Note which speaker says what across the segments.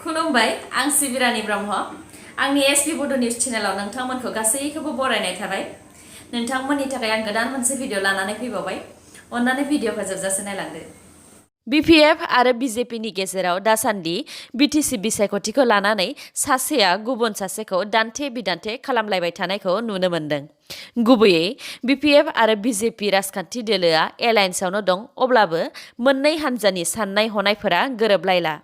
Speaker 1: खुलुमबाय आं सिबिरानि ब्रह्म आंनि sbbodonews चेनेलाव नोंथांमोनखौ गासैखौबो बरायनाय थाबाय नोंथांमोननि थाखाय आं गोदान मोनसे भिडिअ लानानै फैबावबाय अन्नानै भिडिअखौ जोबजासे नायलांदो BPF आरो BJP नि गेजेराव दासान्दि BTC बिसायख'थिखौ लानानै सासेया गुबुन सासेखौ दान्थे बिदान्थे खालामलायबाय थानायखौ नुनो मोनदों गुबैयै BPF आरो BJP राजखान्थि दोलोआ एलायन्सआवनो दं अब्लाबो मोननै हान्जानि साननाय हनायफोरा गोरोबलायला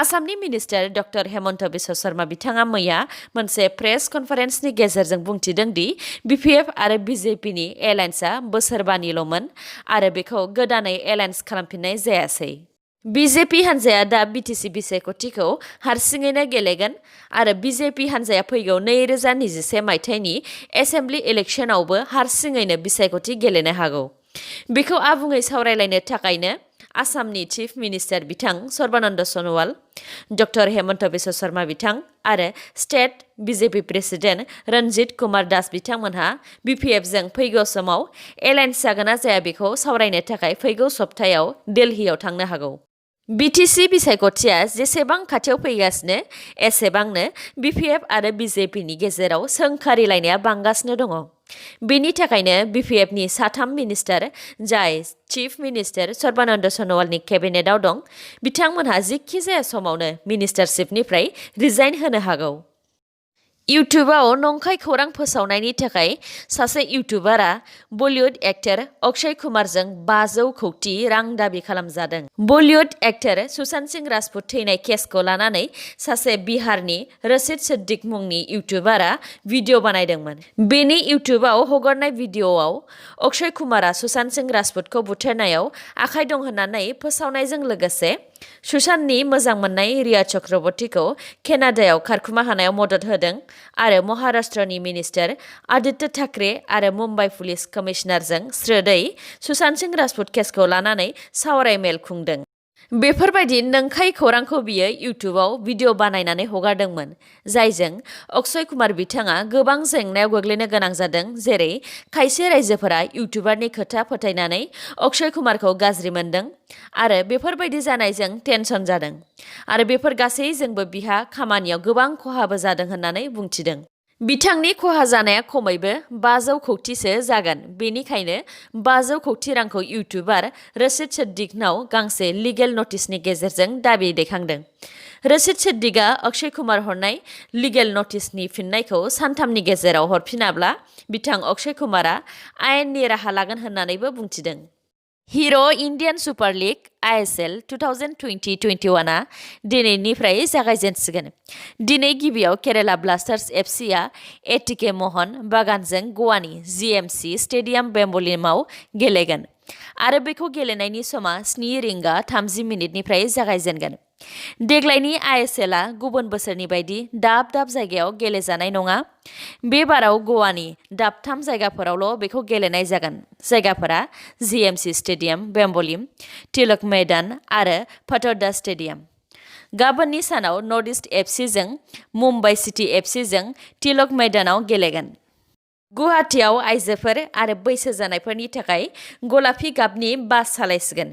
Speaker 1: आसामनि मिनिस्टार डक्टर हेमन्त बिश्व शर्मा बिथाङा मैया मोनसे प्रेस कनफारेन्सनि गेजेरजों बुंथिदों दि BPF आरो BJP नि एलायन्सआ बोसोरबानिल'मोन आरो बेखौ गोदानै एलायन्स खालामफिननाय जायासै BJP हान्जाया दा BTC बिसायख'थिखौ हारसिङैनो गेलेगोन आरो BJP हान्जाया फैगौ 2021 मायथाइनि एसेम्बलि इलेक्शनावबो हारसिङैनो बिसायख'थि गेलेनो हागौ बेखौ आबुङै सावरायलायनो थाखायनो आसामनि चिफ मिनिस्टार बिथां सर्बानन्द सन'वाल डक्टर हेमन्त बिश्व शर्मा बिथां आरो state BJP president Ranjit Kumar Das बिथांमोनहा BPFजों फैगौ समाव एलायन्स जागोन ना जाया बेखौ सावरायनो थाखाय फैगौ सप्तायाव दिल्लीयाव थांनो हागौ BTC बिसायख'थिया जेसेबां खाथियाव फैगासिनो एसेबांनो BPF आरो BJP नि गेजेराव सोंखारिलायनाया बांगासिनो दङ बेनि थाखायनो BPF नि साथाम मिनिस्टार जाय चिफ मिनिस्टार सर्बानन्द सन'वालनि केबिनेटआव दं बिथांमोनहा जेखि जाया समावनो मिनिस्टारशिपनिफ्राय रिजाइन होनो हागौ इउटुबाव नंखाय खौरां फोसावनायनि थाखाय सासे इउटुबारा बलिउड एक्टर अक्षय कुमारजों 500 कौटि रां दाबि खालामजादों बलिउड एक्टर सुशांत सिंह राजपूत थैनाय केसखौ लानानै सासे बिहारनि रशीद सिद्दिक मुंनि इउटुबारा भिडिअ बानायदोंमोन बेनि इउटुबाव हगारनाय भिडिअआव अक्षय कुमारा सुशांत सिंह राजपूतखौ बुथारनायाव आखाइ दं होननानै फोसावनायजों लोगोसे सुशांतनि मोजां मोननाय रिया चक्रवर्तीखौ केनाडायाव खारखुमा होनायाव मदद होदों आरो महाराष्ट्रनि मिनिस्टार आदित्य ठाकरे आरो मुम्बाइ पुलिस कमिशनारजों स्रोदै सुशांत सिंह राजपूत केसखौ लानानै सावरायमेल खुंदों बेफोरबायदि नंखाय खौरांखौ बियो इउटुबाव भिडिअ बानायनानै हगारदोंमोन जायजों अक्षय कुमार बिथाङा गोबां जेंनायाव गोग्लैनो गोनां जादों जेरै खायसे रायजोफोरा इउटुबारनि खोथा फोथायनानै अक्षय कुमारखौ गाज्रि मोनदों आरो बेफोरबायदि जानायजों टेनसन जादों आरो बेफोर गासैजोंबो बिहा खामानियाव गोबां खहाबो जादों होननानै बुंथिदों बिथांनि खहा जानाया खमैबो 500 कौटिसो जागोन बेनिखायनो 500 कौटि रांखौ इउटुबार रशीद सिद्दिकनाव गांसे लिगेल नटिसनि गेजेरजों दाबि दैखांदों रशीद सिद्दिकआ अक्षय कुमार हरनाय लिगेल नटिसनि फिननायखौ सानथामनि गेजेराव हरफिनाब्ला बिथां अक्षय कुमारा आयेननि राहा लागोन होननानैबो बुंथिदों हिर' इन्डियान सुपार लिग ISL 2020-21 आ दिनैनिफ्राय जागायजेनसिगोन दिनै गिबियाव केराला ब्लास्टार्स FCआ ATK महन बागानजों गवानि GMC स्टेडियाम बेम्बलिमाव गेलेगोन आरो बेखौ गेलेनायनि समा 7:30 जागायजेनगोन देग्लायनि ISL आ गुबुन बोसोरनि बायदि दाब दाब जायगायाव गेलेजानाय नङा बे बाराव गवानि दाबथाम जायगाफोरावल' बेखौ गेलेनाय जागोन जायगाफोरा GMC स्टेडियाम बेम्बलिम तिलक मैदान आरो फतर्दा स्टेडियाम गाबोननि सानाव नर्थ इस्ट FCजों मुम्बाइ सिटी FCजों तिलक मैदानाव गेलेगोन गुवाहाटीआव आइजोफोर आरो बैसो जानायफोरनि थाखाय गलापि गाबनि बास सालायसिगोन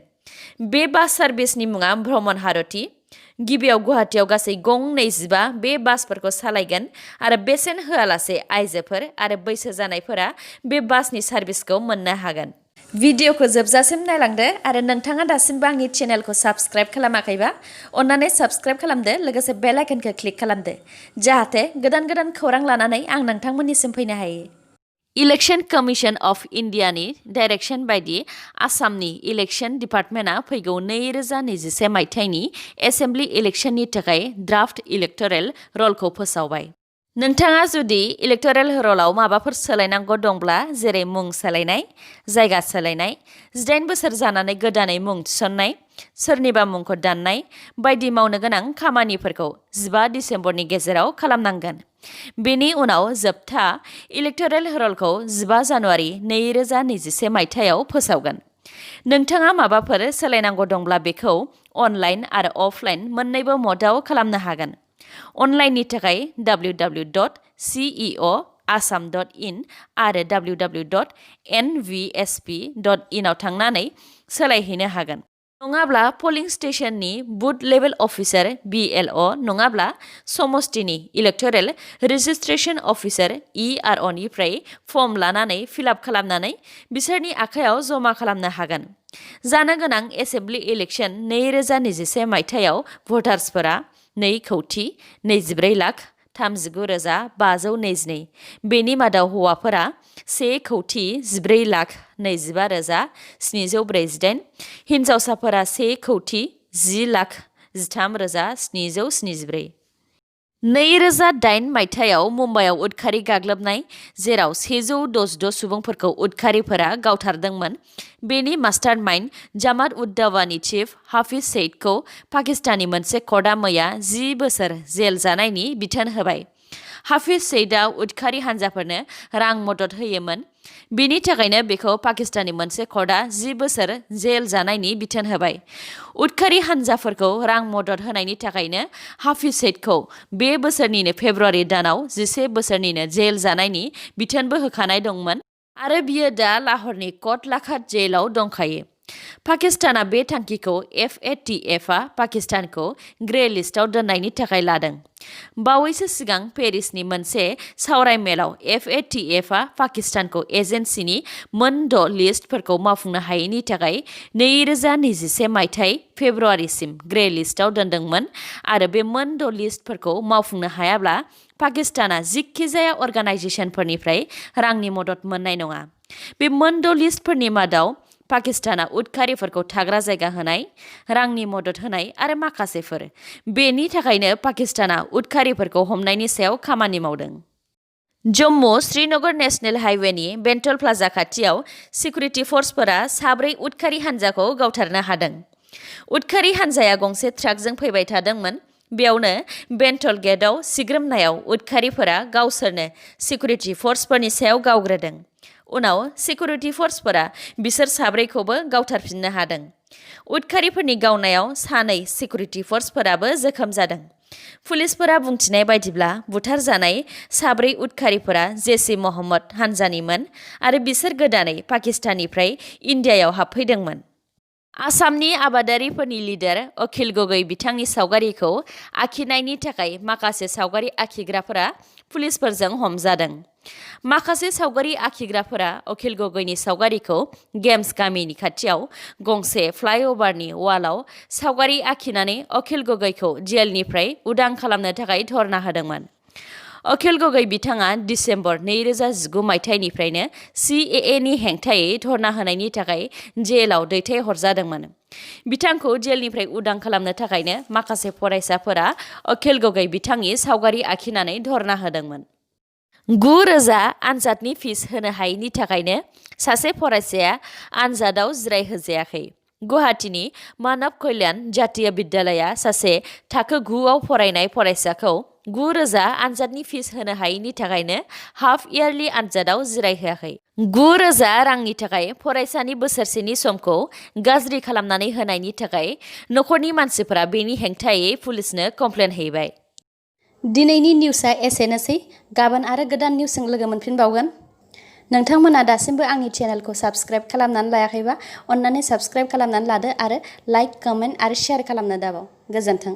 Speaker 1: बे बास सार्भिसनि मुङा भ्रमण हारती गिबियाव गुवाहाटीआव गासै गं 25 बे बासफोरखौ सालायगोन आरो बेसेन होआलासे आइजोफोर आरो बैसो जानायफोरा बे बासनि सार्भिसखौ मोननो हागोन भिडिअखौ जोबजासिम नायलांदो आरो नोंथाङा दासिमबो आंनि चेनेलखौ साबस्क्राइब खालामाखैबा अन्नानै साबस्क्राइब खालामदो लोगोसे बेल आइकनखौ क्लिक खालामदो जाहाथे गोदान खौरां लानानै आं नोंथांमोननिसिम फैनो हायो इलेक्शन कमिशन अफ इन्डियानि डाइरेक्शन बायदि आसामनि इलेक्शन डिपार्टमेन्टआ फैगौ 2021 मायथाइनि एसेम्बलि इलेक्शननि थाखाय ड्राफ्ट इलेक्टोरेल रलखौ फोसावबाय नोंथाङा जुदि इलेक्टोरेल रलाव माबाफोर सोलायनांगौ दंब्ला जेरै मुं सोलायनाय जायगा सोलायनाय 18 बोसोर जानानै गोदानै मुं थिसननाय सोरनिबा मुंखौ दाननाय बायदि मावनो गोनां खामानिफोरखौ 15 डिसेम्बरनि गेजेराव खालामनांगोन बेनि उनाव जोबथा इलेक्टोरेल रलखौ 15 जानुवारि 2021 मायथाइयाव फोसावगोन नोंथाङा माबाफोर सोलायनांगौ दंब्ला बेखौ अनलाइन आरो अफलाइन मोन्नैबो मदआव खालामनो हागोन अनलाइननि थाखाय www.ceoasam.in आरो www.nvsp.in आव थांनानै सोलायहैनो हागोन नङाब्ला पोलिं स्टेशननि बुथ लेभेल अफिसार BLO नङाब्ला समस्तिनि इलेक्टोरेल रेजिस्ट्रेशन अफिसार ERO निफ्राय फर्म लानानै फिलआप खालामनानै बिसोरनि आखायाव जमा खालामनो हागोन। जानो गोनां एसेम्बलि इलेक्शन 2021 मायथाइयाव भटार्सफोरा 2,34,39,522 बेनि मादाव हौवाफोरा 1,14,25,748 हिन्जावसाफोरा 1,10,13,774 2008 मायथाइयाव मुम्बाइआव उदखारि गाग्लोबनाय जेराव 166 सुबुंफोरखौ उदखारिफोरा गावथारदोंमोन बेनि मास्टारमाइन्ड जामात उद दावानि चीफ हाफिज सईदखौ पाकिस्ताननि मोनसे कर्टआ मैया 10 बोसोर जेल जानायनि बिथोन होबाय। हाफिज सईदआ उदखारि हान्जाफोरनो रां मदद होयोमोन। बिनि थाखायनो बेखौ पाकिस्ताननि मोनसे कर्टआ 10 बोसोर जेल जानायनि बिथोन होबाय। उदखारि हान्जाफोरखौ रां मदद होनायनि थाखायनो हाफिज सईदखौ बे बोसोरनिनो फेब्रुवारि दानाव 11 बोसोरनिनो जेल जानायनि बिथोनबो होखानाय दंमोन आरो बियो दा लाहौरनि कट लाखात जेलाव दंखायो। पाकिस्ताना बे थांखिखौ FATFआ पाकिस्तानखौ ग्रे लिस्टआव दोननायनि थाखाय लादों। बावैसो सिगां पेरिसनि मोनसे सावरायमेलाव FATFआ पाकिस्तानखौ एजेन्सिनि मोन 6 लिस्टफोरखौ मावफुंनो हायैनि थाखाय 2021 मायथाइ फेब्रुवारिसिम ग्रे लिस्टआव दोनदोंमोन आरो बे मोन 6 लिस्टफोरखौ मावफुंनो हायाब्ला पाकिस्ताना जिखिजाया अर्गानाइजेसनफोरनिफ्राय रांनि मदद मोननाय नङा। बे मोन 6 लिस्टफोरनि मादाव पाकिस्ताना उदखारिफोरखौ थाग्रा जायगा होनाय, रांनि मदद होनाय आरो माखासेफोर। बेनि थाखायनो पाकिस्ताना उदखारिफोरखौ हमनायनि सायाव खामानि मावदों। जम्मू श्रीनगर नेशनेल हाइवेनि बेंटल प्लाजा खाथियाव सिकिउरिटि फर्सफोरा 4 उदखारि हान्जाखौ गावथारनो हादों। उदखारि हान्जाया गंसे ट्राकजों फैबाय थादोंमोन। बेयावनो बेंटल गेटआव सिग्रोमनायाव उदखारिफोरा गावसोरनो सिकिउरिटि फर्सफोरनि सायाव गावग्रोदों। उनाव सिकिउरिटि फर्सफोरा बिसोर 4खौबो गावथारफिननो हादों। उदखारिफोरनि गावनायाव 2 सिकिउरिटि फर्सफोराबो जोखोम जादों। पुलिसफोरा बुंथिनाय बायदिब्ला बुथारजानाय 4 उदखारिफोरा जैश-ए मोहम्मद हान्जानिमोन आरो बिसोर गोदानै पाकिस्ताननिफ्राय इन्डियायाव हाबफैदोंमोन। आसामनि आबादारिफोरनि लिडार अखिल गगৈ बिथांनि सावगारिखौ आखिनायनि थाखाय माखासे सावगारि आखिग्राफोरा पुलिसफोरजों हमजादों। माखासे सावगारि आखिग्राफोरा अखिल गगैनि सावगारिखौ गेम्स गामिनि खाथियाव गंसे फ्लाइअभारनि वालाव सावगारि आखिनानै अखिल गगैखौ जेलनिफ्राय उदां खालामनो थाखाय धरना होदोंमोन। अखिल गगৈ बिथाङा दिसेम्बर 2019 मायथाइनिफ्रायनो CAAनि हेंथायै धरना होनायनि थाखाय जेलाव दैथायहरजादोंमोन। बिथांखौ जेलनिफ्राय उदां खालामनो थाखायनो माखासे फरायसाफोरा अखिल गगৈ बिथांनि सावगारि आखिनानै धरना होदोंमोन। 9,000 आनजादनि फिस होनो हायैनि थाखायनो सासे फरायसाया आनजादाव जिरायहोजायाखै। गुवाहाटीनि मानव कल्याण जातीय बिद्यालया सासे थाखो 9आव फरायनाय फरायसाखौ 9,000 आनजादनि फिस होनो हायैनि थाखायनो हाफ इयारलि आनजादाव जिरायहोआखै। 9,000 रांनि थाखाय फरायसानि बोसोरसेनि समखौ गाज्रि खालामनानै होनायनि थाखाय नखरनि मानसिफोरा बेनि हेंथायै पुलिसनो कमप्लेन हैबाय। दिनैनि निउसआ एसेनोसै। गाबोन आरो गोदान निउसजों लोगो मोनफिनबावगोन। नोंथांमोना दासिमबो आंनि चेनेलखौ साबस्क्राइब खालामनानै लायाखैबा अन्नानै साबस्क्राइब खालामनानै लादो आरो लाइक, कमेन्ट आरो शेयार खालामनो दाबाव। गोजोन्थों।